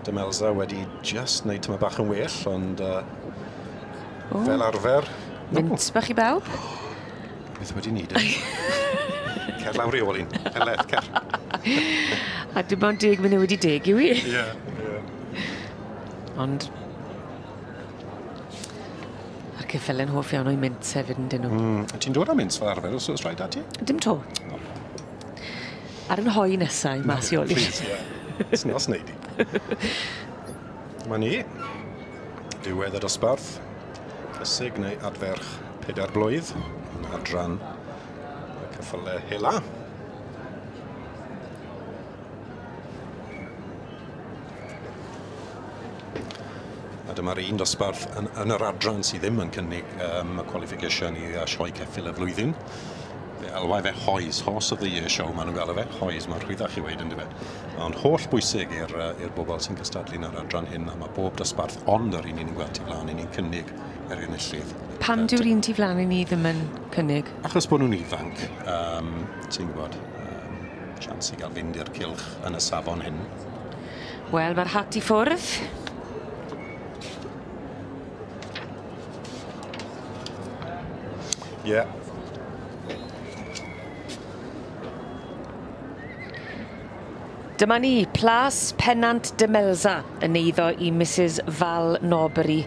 Demelza wedi just wneud tyma bach yn well, ond fel arfer. Mint bach i bawb? Beth wedi neud e? Cer lawr i ôl un. Heledd, cer. A dim ond 10 munud wedi 10 yw i. Ie, ie. Ond a'r ceffyle'n hoff iawn o'i mints hefyd yndyn nhw. Ti'n dod â mints fel arfer os oes rhaid ati? Dim to. No. Ar yn hoi nesau mas i ôl i. Please, ie. Os wnei di. Dyma ni. Diwedd y dosbarth. Cysig neu adferch 4 blwydd yn adran y ceffyle hela. A dyma'r un dosbarth yn yr adran sydd ddim yn cynnig y qualification i sioe ceffyl y flwyddyn. Fe alwai fe Hoys, Horse of the Year Show maen nhw'n galw fe. Hoys, mae'n rhwyddach i weud yndyfe. Ond holl bwysig i'r bobl sy'n cystadlu yn yr adran hyn, a mae bob dosbarth ond yr un ni'n gweld tu flaen i ni'n cynnig yr enillydd. Pam dyw'r un tu flaen i ni ddim yn cynnig? Achos bod nhw'n ifanc, ti'n gwybod, chance i gael fynd i'r cylch yn y safon hyn. Wel, mae'r hat i ffwrdd. Ie. Dyma ni, Plas Pennant Demelza yn eiddo i Mrs Val Norbury.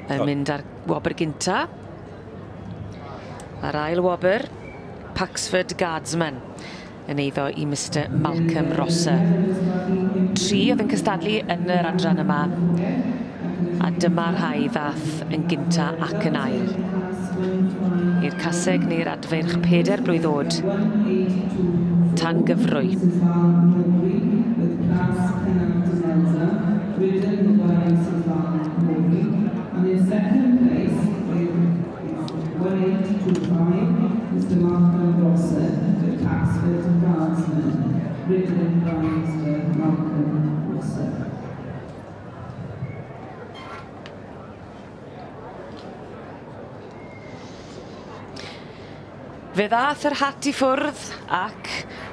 Yn mynd ar wobr gynta. A'r ail wobr, Paxford Guardsman, yn eiddo i Mr Malcolm Rosser. 3 oedd yn cystadlu yn yr adran yma, a dyma'r rhai ddath yn gynta ac yn ail. I'r caseg neu'r adfeirch 4 blwydd oed, tan gyfrwy. Fe ddath yr hat i ffwrdd ac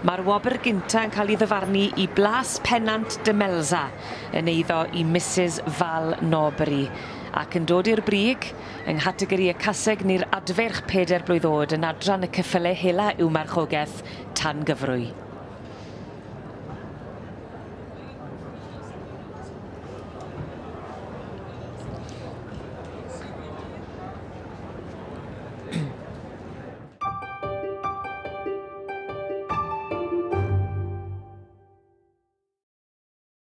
mae'r wobr gynta yn cael ei ddyfarnu i Blas Pennant Demelza yn eiddo i Mrs Val Norbury ac yn dod i'r brig yng nghategori y caseg neu'r adferch 4 blwydd oed yn adran y ceffyle hela yw marchogaeth tan gyfrwy.